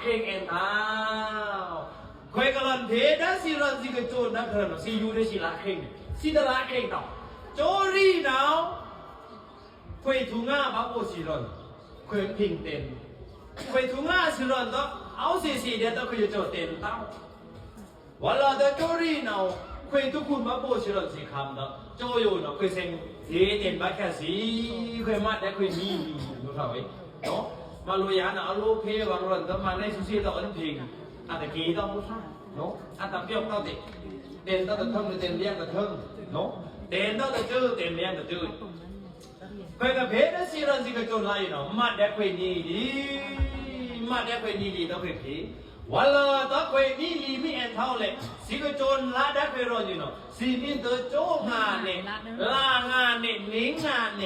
ເຄັ່ງແອນທາວ ຂ້ອຍກະລ່ອນເພດາຊິລ່ອນຊິກະໂຈນນະເທີນ ຊິຢູ່ໄດ້ຊິລະເຄັ່ງ ຊິຕະລະເຄັ່ງເນາະ ໂຈຣີເນາະ ເຄວທູງາບາໂບຊິລ່ອນ ເຄວເພັງເຕັນ ເຄວທູງາຊິລ່ອນເນາະ ເອົາເສເສເດຕະເຄວໂຈເຕັນເຕົ້າ ວະລາຕະໂຈຣີເນາ ເຄວທຸຄຸນມາໂບຊິລອນສີຄຳເນາະ ໂຈໂຍເນາະ ເຄວເຊັງເດເຕັນບາແຄຊີ ເຄວມາດແດເຄວນີນີໂນທາເວເນາະ ມາໂລຍານະ ອາໂລເພວັງຣອນຕະມາໃນສຸເຊຕະອັນເພັງ ອັດຕະກີຕະມຸທາເນາະ ອັດຕະປຽກຕະເຕ ເຕັນຕະຕະເທິງເຕັນລຽງຕະເທິງເນາະ ເຕັນຕະຕະເຈີ ເຕັນລຽງຕະເຈີ ເຄີຍກະເພດະຊິຣອນຊິກະໂຈນລາຍເນາະ ມາດແດເຄວນີດີ ມາດແດເຄວນີດີຕະເຄວເພ ວະລາຕະເຄວນີດີມີແອນເທົາແລະ ຊິກະໂຈນລາດາເຄວຣອນຢູ່ເນາະ ຊິມີເຕີໂຈງາເນ ລາງາເນ ເນງາເນ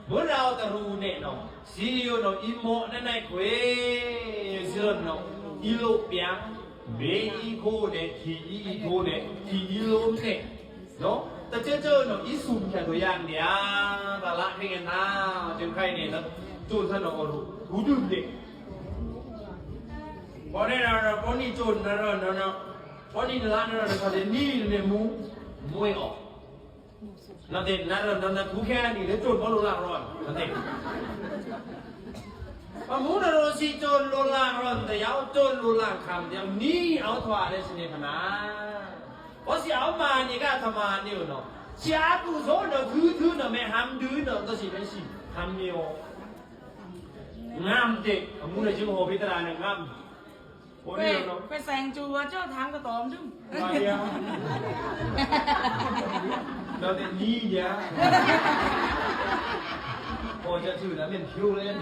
ເມື່ອລາວຕະຣູເນເນາະ ຊິຢູ່ເນາະ ອີໂມະນະໄນເຄວ ຊິຣອນເນາະ ອີໂລປຽງ ເບອີໂຄເນ ທີອີອີໂຄເນ ທີອີໂລມເນ ເນາະ ຕະເຈີເຈີເນາະ ອີຊຸມແຄ່ຕົວຢ່າງດຽວ ຕະລະເພງອັນນາ ເຈັນໄຄເນ ຕະຈູນຊະເນາະ ໂອລຸ ກູດື່ມເດ ພໍແນ່ນອນ ພໍນີ້ໂຈນນະເນາະ ພໍນີ້ລະນະເນາະ ພໍນີ້ເນ ໝູ ມວຍອອກ ນະເຕັນນະເນາະ ນະ ນະ ຜູ້ແຄ່ນີ້ເດ ໂຈນບໍ່ລົງລາງຣອນ ນະເຕັນ ປະມູນນະໂຣຊິໂຈນໂລລາງຣອນ ແຕ່ຢາວໂຈນໂລລາງຄຳ ດຽວນີ້ເອົາທວາໄດ້ຊິເນພະນາ ບໍ່ຊິເອົາມານີ້ກະທຳມານີ້ເນາະ ຊິອາກຸໂສນະ ຄືຖືນະ ແມ່ຫຳດືນະ ຕະຊິໄປຊິຫຳມີໂອ ງາມເຕະ ປະມູນນະຈິໂຮພິຕະລານະງາມ ໂອເນເນາະ ໄປແສງຈູວ່າເຈົ້າທາງກະຕອມດຶ້ງ ມາເດຍ ເຈົ້າເຕັນນີ້ເດຍ ໂອຈະຖືນະເປັນຄິວເລີຍ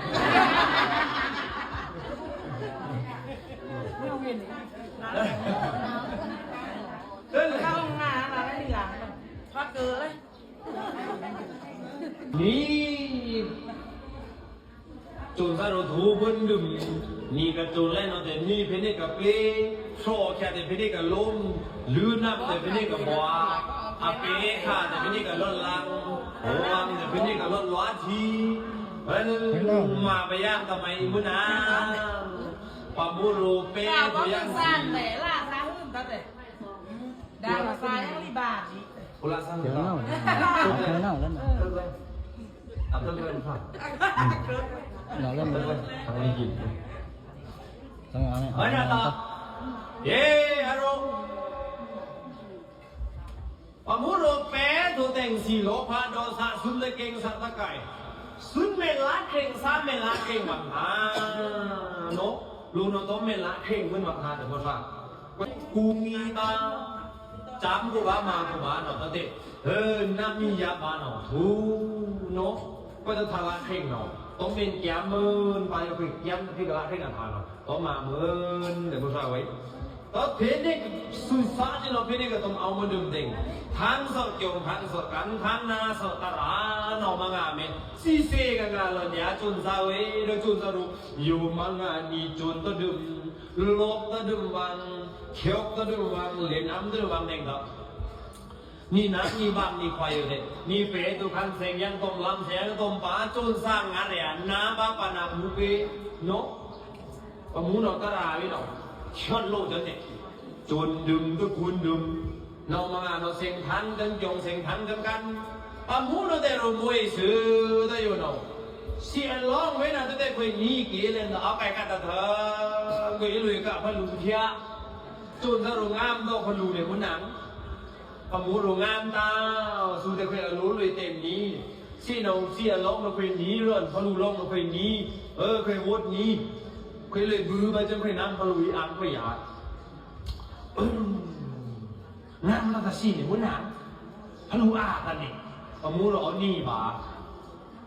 ເອີ ເຂົ້າຫ້ອງນ້ຳລະໄດ້ທີຫຼັງ ພັກເກີເລີຍ ນີ້ ໂຈນຊາໂດທູເພິ່ນດຶມ ນີ້ກະໂຈນແລ້ວເນາະ ແຕ່ນີ້ເພິ່ນນີ້ກະເປ ຊໍແຄແຕ່ເພິ່ນນີ້ກະລົມ ລືນຳແຕ່ເພິ່ນນີ້ກະບໍ່ອາ ອາເປຄາແຕ່ເພິ່ນນີ້ກະລົດລັງ ໂອວັງແຕ່ເພິ່ນນີ້ກະລົດລວາທີ ເພິ່ນມາໄປຍາມຕະໄໝມື້ນາ ປາໂມໂລເປ ກະບໍ່ຄືຊັ້ນແຫຼະ ລາຊາຫື້ນຕະແຕ່ ດາວຊາຍລິບາດນີ້ ໂອລາຊາຫື້ນ ເນາະ ເນາະ ເນາະ ເນາະ ອັນເຕີເລີນພະ ເນາະ ເນາະ ເນາະ ເນາະ ເນາະ ເນາະ ເນາະ ເນາະ ເນາະ ເນາະ ເນາະ ເນາະ ເນາະ ເນາະ ເນາະ ເນາະ ເນາະ ປະມຸໂລແປໂທແຕ່ງສີໂລພະໂທສະ ຊຸນຕະເກັງສະຕະກາຍ ຊຸນແມ່ນລາເກັງ ສາແມ່ນລາເກັງວັນຫາເນາະ ໂລໂນໂຕແມ່ນລາເກັງເໝືອນວັນຫາແຕ່ບໍ່ຊາ ກູມີຕາ ຈາມກູບາມາກູບາເນາະຕະເຕ ເອີ ນາມີຍາບາເນາະ ທູເນາະ ກໍຕະທາລາເກັງເນາະ ຕ້ອງເປັນແກມເມີນ ປາຍກໍຄືແກມທີ່ກະລາເກັງອັນທາເນາະ ຕ້ອງມາເມີນ ແຕ່ບໍ່ຊາໄວ້ ຕອນເພເນກສຸນສາຈິເນາະ ເພເນກກໍຕ້ອງເອົາມາດື່ມເຕັງ ທັງສອກຈົງ ທັງສອກກັນ ທັງນາສອກຕະລາ ເນາະ ມາງາເມ ຊີເຊກະງາລອນຍາ ຈູນຊາເວ ໂດຍຈູນສະລຸ ໂຍມາງານີ ຈູນຕະດຶມ ລົກຕະດຶມວັງ ເຄອກຕະດຶມວັງ ເລນອຳຕະດຶມວັງແດງດອກ ນີ້ນະ ນີ້ບາງ ນີ້ຄວາຍເດ ນີ້ເປຕູຄັນ ແສງຍັງຕົ້ມລຳ ແສງຕົ້ມປາ ໂຈນສ້າງງານແລນາບາປານາໝູເປ ເນາະ ປະມູນອອກຕະລາດເນາະ ເຊີນໂລດເດີ ໂຈນດຶມຕະກູນດຶມ ເນາະ ມາງານເນາະ ເສັງທັນເຖິງຢອງ ເສັງທັນເຖິງກັນ ປະມູນເນາະ ແຕ່ໂລມວຍຊື່ຕະໂຍເນາະ ສຽນລອງເວນາ ຕະແຕ່ເຄີຍມີກີເລນ ເອົາໄປກັນຕະເທີ ເຄີຍລຸຍກະພະລູເທຍ ໂຈນຕະໂລງາມດອກພະລູໃນໝູນນາງ ປະມູນໂລງາມຕາວ ສູແຕ່ເຄີຍອາໂລລຸຍເຕັມນີ້ ຊີນອງ ສຽນລອງນະເຄີຍໜີ ລອນພະລູລອງນະເຄີຍໜີ ເອີ ເຄີຍວົດໜີ ເຄີຍເລີຍບືມາຈົນເຄີຍນຳພະລູອີອານເຄີຍຢາດ ງາມມາກະຊີນໃນບຸນນາງ ພະລູອາກັນນີ້ ປະມູນເອົາໜີບາ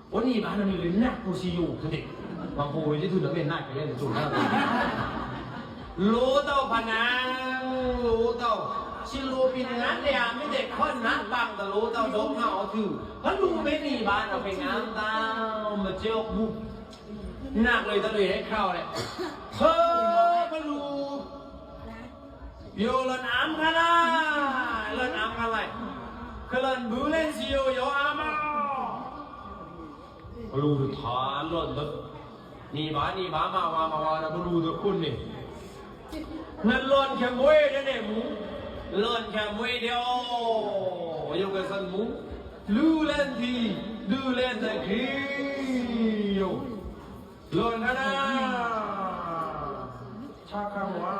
ໂອ ໜີບານະມີເລີຍໜັກກູຊິຢູ່ຄືເດ ບາງໂພຍຈະຖືນະເວັນໜັກໄປເລີຍຈຸນ ໂລເຕົ້າພະນາງ ໂລເຕົ້າ ຊິໂລປິນງານແລ ມີແຕ່ຄອນໜັກບັງຕະໂລເຕົ້າດົກເຮົາຖື ພະລູເປັນໜີບານເອົາໄປງາມຕາມມາເຈົ້າບຸ ໜັກເລີຍຕະເລີຍໃຫ້ເຂົ້າແຫຼະ ເຮີ ພະລູ ໂຍລອນອາມຄະລາ ລອນອາມຄະລາ ຄະລອນບູເລນຊິໂຍ ໂຍອາມາ ລູທາລອນເດີ ໜີມາ ໜີມາ ມາວ່າ ມາວ່າ ລະບໍ່ຮູ້ຈັກຄົນນີ້. ນັ້ນຫຼອນແຄມເວເດ້ແນ່ໝູ, ຫຼອນແຄມເວເດ້. ໂອ້ ຢູ່ກັນຊັ້ນໝູ, ລືແລ່ນທີ່ ລືແລ່ນແຕ່ທີ່. ໂອ້ ຫຼອນຂະໜາດ ຊາຄາມວ່າ.